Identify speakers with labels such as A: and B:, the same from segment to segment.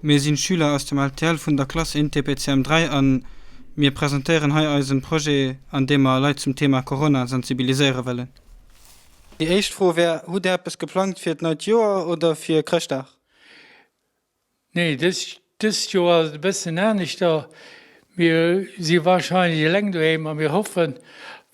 A: Mir sinn Schüler aus dem LTL vun der Klass INTPCM 3 an mir presentéieren hei eisen Projet an deem mer Leit zum Thema Corona sensibiliséiere wëllen. Déi éischt Fro wär, Hutt där eppes geplangt fir d'neit Joer oder fir Chrëschtdag?
B: Nee, dëst Joer ass et e bëssen aneschter. Mir si warscheinlech eleng doheem a mir hoffen,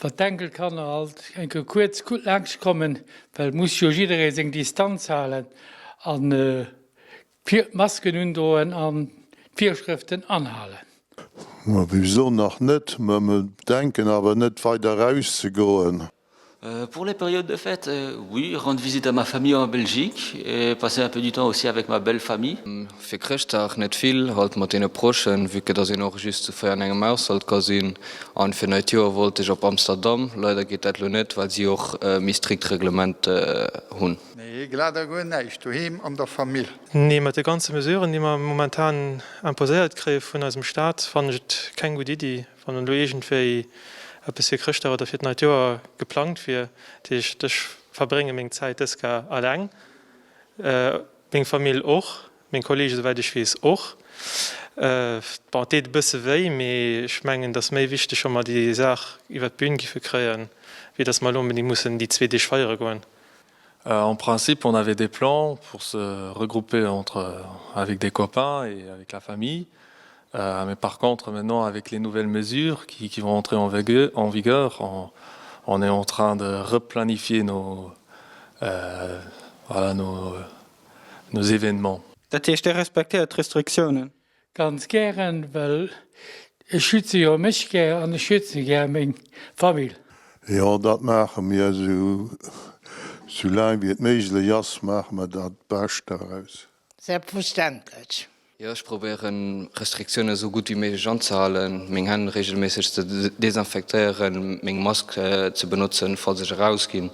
B: datt d'Enkelkanner alt eng Kéier kuerz laanscht kommen, well et muss jo jidderee seng Distanz halen an d'Masken undoen an d'Virschrëften anhalen.
C: Wéi nach net, mä mer denken awer net weider erauszegoen.
D: Pour les périodes de fête, oui, rendre visite à ma famille en Belgique et passer un peu du temps aussi avec ma belle famille.
E: Fir Chrëschtdag net vill, halt mat deene Prochen, vue que dass een och just zu 4 an engem Haushalt ka sinn. An fir neit Joer wollt ech op Amsterdam, leider geet dat lo net, well si och méi strikt Reglement hunn.
F: Nee, glat a guer näischt, doheem an der Famill.
G: Nee, mat de ganze Mesuren, déi mer momentan imposéiert kréie vun eisem Staat, fannen ech et keng gutt Iddi, Wann elo iergendwéi eppes fir Chrëschtdag oder fir d'neit Joer geplangt wier, dat heescht ech verbrénge meng Zäit dës Gar alleng, meng Famill och, meng Kollege souwäit ech weess och. Bon, et deet e bësse wéi, mee ech mengen, et ass méi wichteg, wa mer déi Saach iwwer d'Bün giffe kréien, wéi datt mer elo onbedéngt mussen déi zwee Deeg feiere goen.
H: En principe, on avait des plans pour se regrouper entre avec des copains et avec la famille. Euh, mais par contre, maintenant, avec les nouvelles mesures qui, qui vont entrer en vigueur, en vigueur on, on est en train de replanifier nos, euh, voilà, nos, nos événements.
A: Dat heescht, Dir respektéiert d'Restriktiounen?
B: Ganz gären, well ech schütze jo mech gär an ech schütze gär meng Famill.
C: Jo, dat maache mir. Esou laang wéi et méiglech ass, maache mer dat Bescht doraus.
I: Selbstverständlech.
E: Jo, ech probéieren Restriktiounen esou gutt wéi méiglech anzehalen, meng Hänn regelméisseg ze desinfektéieren, meng Mask ze benotzen, falls ech erausginn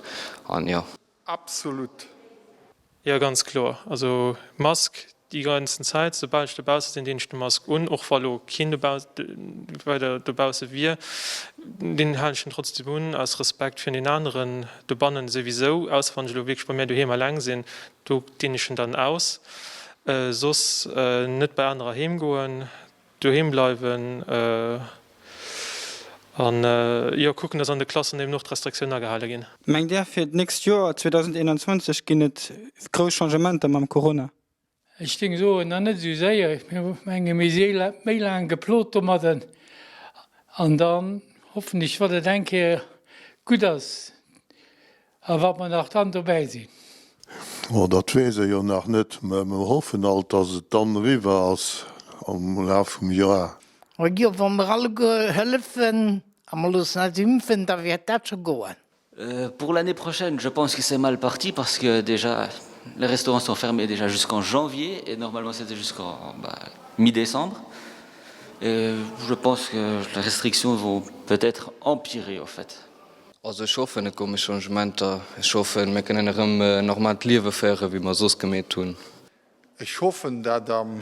E: an jo.
F: Absolut.
G: Jo ganz kloer, also Mask déi ganzen Zäit, soubal ech dobausse sinn dinn ech de Mask un, och wa lo keen weider dobausse wier, deen halen ech en trotzdem un, aus Respekt virun den aneren dobannen souwisou, ausser wann ech elo wierklech bei mär doheem alleng sinn, do dinn ech en dann aus, soss net bei anerer heem goen. Doheem bleiwen an jo kucken, dass an de Klassen eben och d'Restriktiounen agehale ginn.
A: Mengt Där fir d'nächst Joer 2021 ginn et grouss Changementer mam Corona?
B: Ech géing soen, nach net esou séier. Ech menge mir si méi laang geplot domadden an dann hoffen ech, wann et eng Kéier gutt ass, A wa mer nach dann dobäi sinn.
C: Oh, dat weess ee jo nach net, mä mer hoffen alt, dass et dann eriwwer ass am Laf vum Joer.
I: Jo, wa mer alleguer hëllefen a mer loossen eis impfen, da wäert dat scho goen.
D: Pour l'année prochaine, je pense que c'est mal parti parce que déjà les restaurants sont fermés déjà jusqu'en janvier et normalement c'était jusqu'en bah, mi-décembre. Et je pense que les restrictions vont peut-être empirer au fait.
E: Also ech hoffen et komme Changementer. Ech hoffen mir kënnen erëm en normaalt Liewe féiere wéi mer soss gemeet hunn.
F: Ech hoffen dat am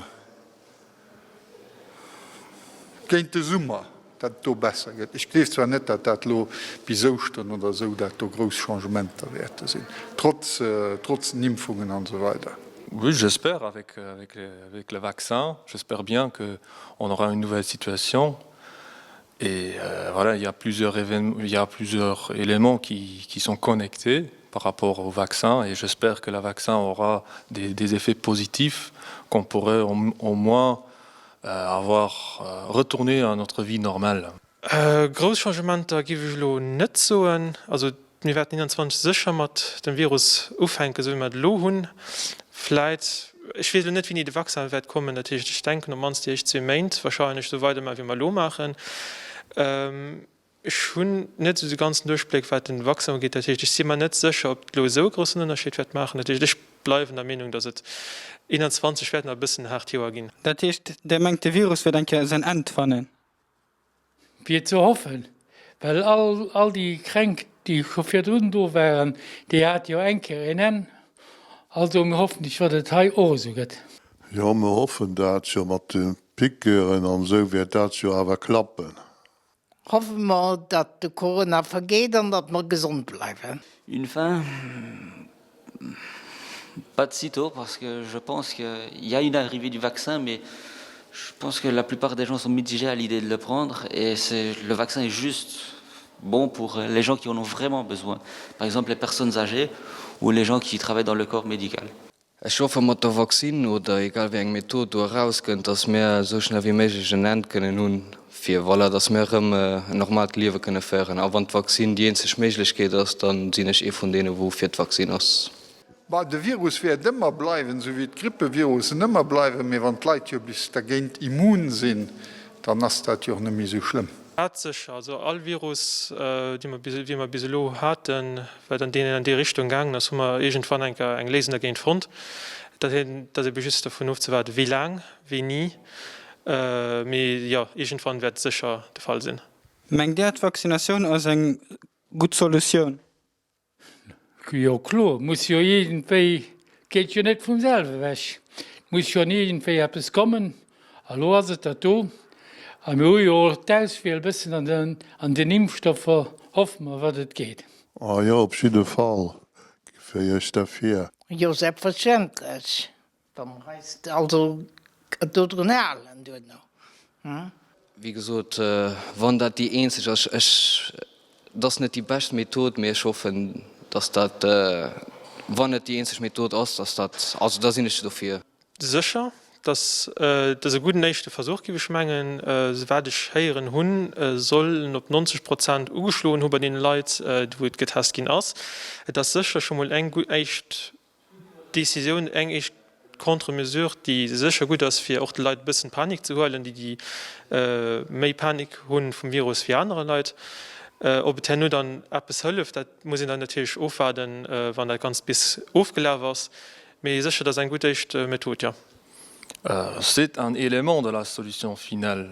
F: géint de Summer dat et do besser gëtt. Ech gleef zwar net, dat dat elo bis Ouschteren oder esou dat do grouss Changementer wäerte sinn, trotz trotz den Impfungen an esou weider.
H: Oui, j'espère avec avec avec le vaccin, j'espère bien que on aura une nouvelle situation. Et euh, voilà, il y a plusieurs il y a plusieurs éléments qui, qui sont connectés par rapport au vaccin et j'espère que le vaccin aura des, des effets positifs qu'on pourrait au, au moins euh, avoir euh, retourné à notre vie normale.
G: Äh, grouss Changementer géif ech elo net soen. Also mir wäerten 21 sécher mat dem Virus ufänken, esou wéi mer et elo hunn. Vläit, ech weess elo net wéini de Vaccin wäert kommen, dat heescht ech denken op d'mannst déi éischt zwee Méint wahrscheinlech esou weidermaachen wéi mer elo maachen. Ech hunn net esou de ganzen Duerchbléck wat den Vaccin ugeet, dat heescht ech si mer net sécher ob et elo esou e groussen Ënnerscheed wäert maachen. Dat heescht ech bleiwen der Meenung, datt et 21 wäert nach e bëssen e haart Joer ginn.
A: Dat heescht Dir mengt de Virus wäert eng Kéier säin Enn fannen?
B: Wier ze hoffen, well all, all déi Kränk, déi scho virdrun do waren, déi hate jo eng Kéier een Enn. Also mir hoffen, datt et hei och esou gëtt.
C: Jo, mer hoffen dat jo. Mat de Piqûren an esou wäert dat jo awer klappen.
I: Hoffe mer, datt de Corona vergeet an datt mer gesond bleiwen.
D: Une fin? Pas de sitôt parce que je pense qu'il y a une arrivée du vaccin, mais je pense que la plupart des gens sont mitigés à l'idée de le prendre et le vaccin est juste bon pour les gens qui en ont vraiment besoin. Par exemple les personnes âgées ou les gens qui travaillent dans le corps médical.
E: Ech hoffe mat der Vaccine oder egal wéi eng Method do erauskënnt, dass mir esou schnell wéi méiglech en Enn kënnen hunn, fir, voilà, dass mir erëm en normaalt Liewe kënne féieren. A wann d'Vaccine déi eenzeg Méiglechkeet ass, da sinn ech ee vun deene wou fir d'Vaccine ass.
F: Bah, de Virus wäert ëmmer bleiwen, esou wéi d'Grippevirussen ëmmer bleiwen, mee wann d'Leit jo bis dergéint immun sinn, dann ass dat jo och net méi esou schlëmm.
G: Dat sécher. Also all Virus, déi mer bis, wéi mer bis elo haten, wat an deen, an déi Richtung gaangen ass, hu mer iergendwann eng Kéier eng Léisung dergéint fonnt. Dat hien, dat ass ebe just dervun ofzewaarden, wéi laang, wéini. Mee jo, iergendwann wäert et sécher de Fall sinn.
A: Mengt Dir, d'Vaccinatioun ass eng gutt Solutioun?
B: Jo kloer, muss jo iergendwéi, geet jo net vum selwe ewech, muss jo iergendwéi eppes kommen. A lo ass et dat do. A mir hu jo och d'Auswiel e bëssen an den, an den Impfstoffer, hoffe mer, wat et geet.
C: A jo, op jidde Fall wier ech derfir.
I: Jo, selbstverständlech. Wa mer eis also dodrun halen duerno.
E: Wéi gesot, wann dat déi eenzeg ass, ech, et ass net déi bescht Method, mee ech hoffen, datt dat, wann et déi eenzeg Method ass, datt dat, also da sinn ech dofir.
G: Sécher, dass et ass e gudden éischte Versuch, géif ech mengen. Souwat ech héieren hunn, soll en op 90 Prozent ugeschloen hu bei deene Leit, wou et getest ginn ass. Et ass sécher scho mol eng gutt éischt Decisioun, eng éischt Contre-mesure, déi sécher gutt ass, fir och de Leit e bëssen d'Panik ze huelen, déi déi méi Panik hu vum Virus wéi anere Leit. Ob et herno dann eppes hëlleft, dat muss een dann natierlech ofwaarden, wann dat Ganzt bis ofgelaf ass. Mee sécher, dat ass eng gutt éischt Method, jo.
H: C'est un élément de la solution finale,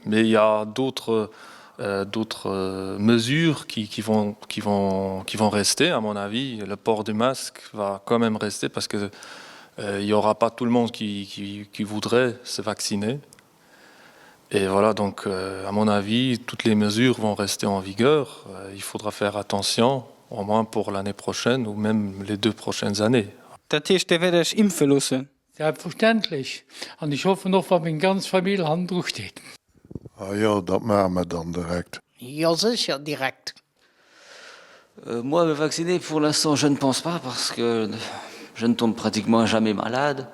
H: mais il y a d'autres d'autres mesures qui, qui, vont, qui, vont, qui vont rester à mon avis. Le port du masque va quand même rester parce que euh, il n'y aura pas tout le monde qui, qui, qui voudrait se vacciner. Et voilà donc euh, à mon avis toutes les mesures vont rester en vigueur. Euh, il faudra faire attention au moins pour l'année prochaine ou même les deux prochaines années.
A: Dat heescht, Dir wäert Iech impfe loossen?
B: Selbstverständlech, an ech hoffen och wa meng ganz Famill hannendru steet.
C: Ah jo, dat maache mer dann direkt.
I: Jo sécher, direkt.
D: Moi me vacciner pour l'instant je ne pense pas parce que je ne tombe pratiquement jamais malade.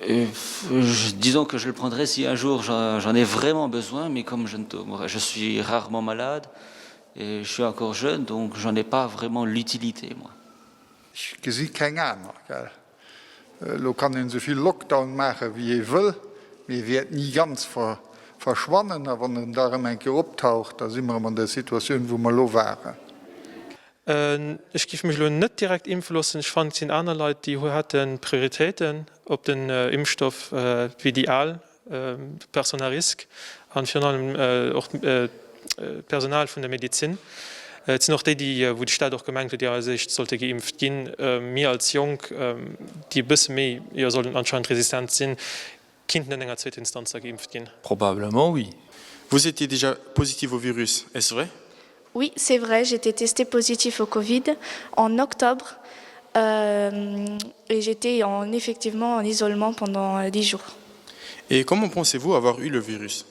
D: Et je, disons que je le prendrai si un jour j'en ai vraiment besoin, mais comme je, ne tombe, je suis rarement malade et je suis encore jeune, donc j'en ai pas vraiment l'utilité moi.
F: Ech gesi keng aner, gell. Elo kann een esou vill Lockdown maache wéi ee wëll, mee e wäert ni ganz verschwannen. A wann en da erëm eng Kéier optaucht, da si mer erëm an der Situatioun, wou mer elo waren.
G: Ech géif mech elo net direkt impfe loossen. Ech fannen, et sinn aner Leit, déi hätte Prioritéiten op den Impfstoff wéi déi al. Personnes à risque an virun allem och d'Personal vun der Medezin. Et sinn och déi, déi, wou de Staat och gemengt huet, déi als éischt sollte geimpft ginn. Mir als Jonk, déi e bësse méi, jo, sollten anscheinend resistent sinn, kinnten an enger zweeter Instanz da geimpft ginn.
H: Probablement oui.
J: Vous étiez déjà positive au virus, est-ce vrai?
K: Oui, c'est vrai, j'étais testé positif au Covid en octobre euh, et j'étais en effectivement en isolement pendant euh, 10 jours.
J: Et comment pensez-vous avoir eu le virus?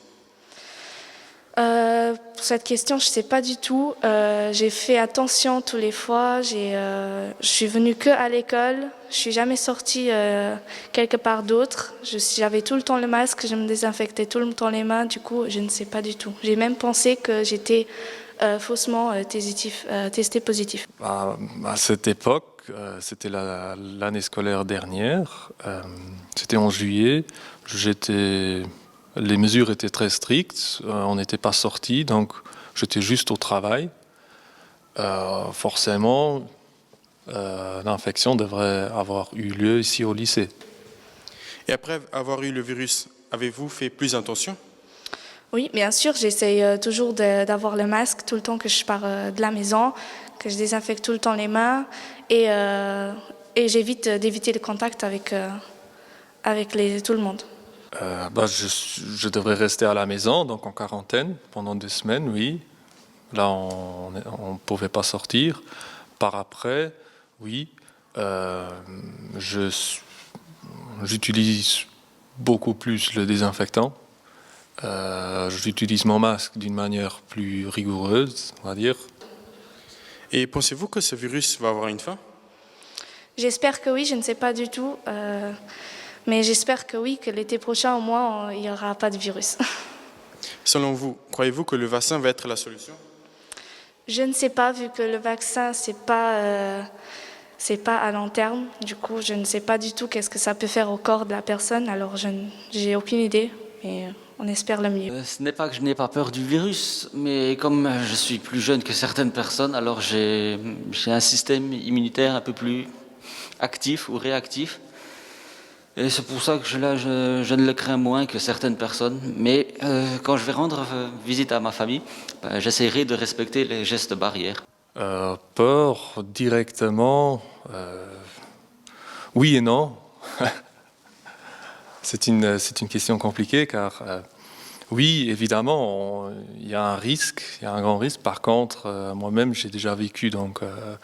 K: Euh, pour cette question, je sais pas du tout. Euh, j'ai fait attention tous les fois, j'ai euh, je suis venue que à l'école, je suis jamais sortie euh, quelque part d'autre. J'avais tout le temps le masque, je me désinfectais tout le temps les mains, du coup je ne sais pas du tout. J'ai même pensé que j'étais euh, faussement euh, tésitif, euh, testé positif.
H: À, à cette époque, euh, c'était l'année la, scolaire dernière, euh, c'était en juillet, j'étais les mesures étaient très strictes, euh, on n'était pas sorti, donc j'étais juste au travail. Euh, forcément, euh, l'infection devrait avoir eu lieu ici au lycée.
J: Et après avoir eu le virus, avez-vous fait plus attention?
K: Oui, bien sûr, j'essaye euh, toujours d'avoir le masque tout le temps que je pars euh, de la maison, que je désinfecte tout le temps les mains et, euh, et j'évite d'éviter le contact avec, euh, avec les, tout le monde.
H: Euh, bah, je, je devrais rester à la maison, donc en quarantaine pendant deux semaines, oui. Là, on ne pouvait pas sortir. Par après, oui. Euh, J'utilise beaucoup plus le désinfectant. Euh, J'utilise mon masque d'une manière plus rigoureuse, on va dire.
J: Et pensez-vous que ce virus va avoir une fin
K: J'espère que oui, je ne sais pas du tout euh, mais j'espère que oui, que l'été prochain au moins il n'y aura pas de virus.
J: Selon vous, croyez-vous que le vaccin va être la solution
K: Je ne sais pas vu que le vaccin c'est pas euh, c'est pas à long terme du coup je ne sais pas du tout qu'est-ce que ça peut faire au corps de la personne alors je j'ai aucune idée mais euh, on espère le mieux.
D: Euh, ce n'est pas que je n'ai pas peur du virus mais comme je suis plus jeune que certaines personnes alors j'ai un système immunitaire un peu plus actif ou réactif et c'est pour ça que je là je, je ne le crains moins que certaines personnes mais euh, quand je vais rendre euh, visite à ma famille j'essaierai de respecter les gestes barrières.
H: Euh, peur directement euh, oui et non c'est une c'est une question compliquée car euh, oui évidemment il y a un risque il y a un grand risque par contre euh, moi-même j'ai déjà vécu donc euh,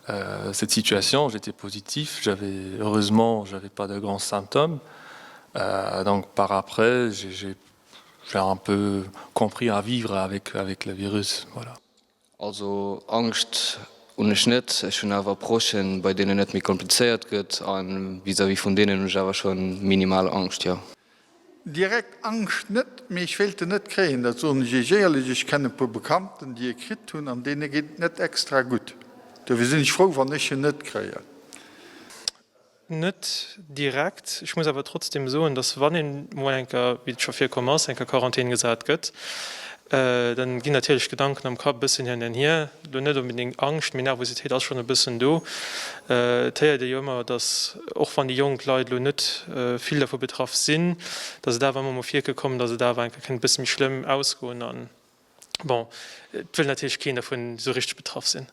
H: euh, cette situation j'étais positif j'avais heureusement j'avais pas de grands symptômes euh, donc par après j'ai j'ai un peu compris à vivre avec avec le virus voilà
E: Also Angscht hunn ech net, ech hunn awer Prochen, bei deenen et méi komplizéiert gëtt a vis-à-vis vun deenen hunn ech awer schonn minimal Angscht, jo.
F: Direkt Angscht net, mee ech wéilt en net kréien, dat soen ech Iech éierlech. Ech kennen e puer Bekannten, déi e kritt hunn an deene geet et net extra gutt. Dofir sinn ech frou, wann ech en net kréien.
G: Net direkt. Ech muss awer trotzdem soen, dass wann een mol eng Kéier, wéi et scho virkomm ass, eng Kéier Quarantän gesat gëtt, dann ginn natierlech d'Gedanken am Kapp e bëssen hin an hier. Lo net onbedéngt Angscht, mee Nervositéit ass schonn e bëssen do. Et héiert ee jo ëmmer, dass och wann déi jonk Leit elo net vill dervu betraff sinn, dass et awer ëmmer mol virke komm, dass et awer eng Kéier kéint e bësse méi schlëmm ausgoen. An bon, et wëll natierlech keen dervun esou richteg betraff sinn.